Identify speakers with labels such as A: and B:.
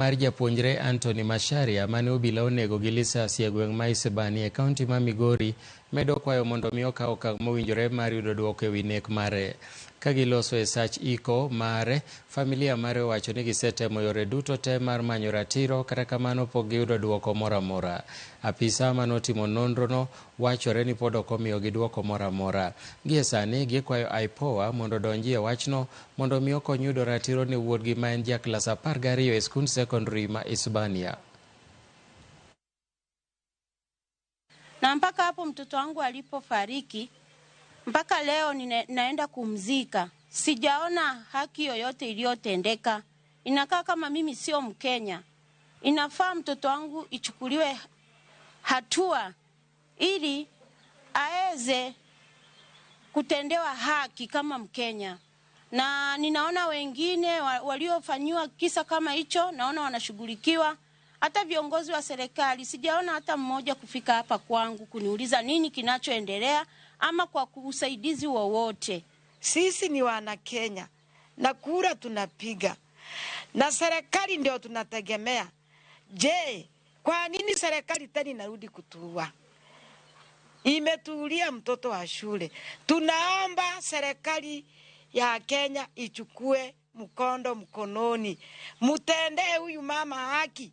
A: Mar japuonjre Anthony Macharia mane obila onego gi lisasi e gweng' ma Isebania e kaunti ma Migori medo kwayo mondo mi okaw okang' mowinjore mar yudo duoko ewi nek mare. Ka giloso e sach iko mare, familia mare owacho ni gisetemo yore duto te mar manyo ratiro kata kamano pok giyudo duoko moro amora. Apisa manotimo nonrono wachore ni pod ok omiyogi duoko moro amora. Gie sani gikwayo IPOA mondo odonji e wachno mondo mi okony yudo ratiro ne wuodgi ma en ja klas 12 e skund sekondari ma Isebania.
B: Na mpaka hapo mtoto wangu alipofariki mpaka leo nina, naenda kumzika, sijaona haki yoyote iliyotendeka. Inakaa kama mimi sio Mkenya. Inafaa mtoto wangu ichukuliwe hatua ili aweze kutendewa haki kama Mkenya. Na ninaona wengine waliofanyiwa kisa kama hicho, naona wanashughulikiwa. Hata viongozi wa serikali sijaona hata mmoja kufika hapa kwangu kuniuliza nini kinachoendelea ama kwa usaidizi wowote.
C: Sisi ni wana Kenya na kura tunapiga na serikali ndio tunategemea. Je, kwa nini serikali tena inarudi kutuua? Imetuulia mtoto wa shule. Tunaomba serikali ya Kenya ichukue mkondo mkononi, mtendee huyu mama haki.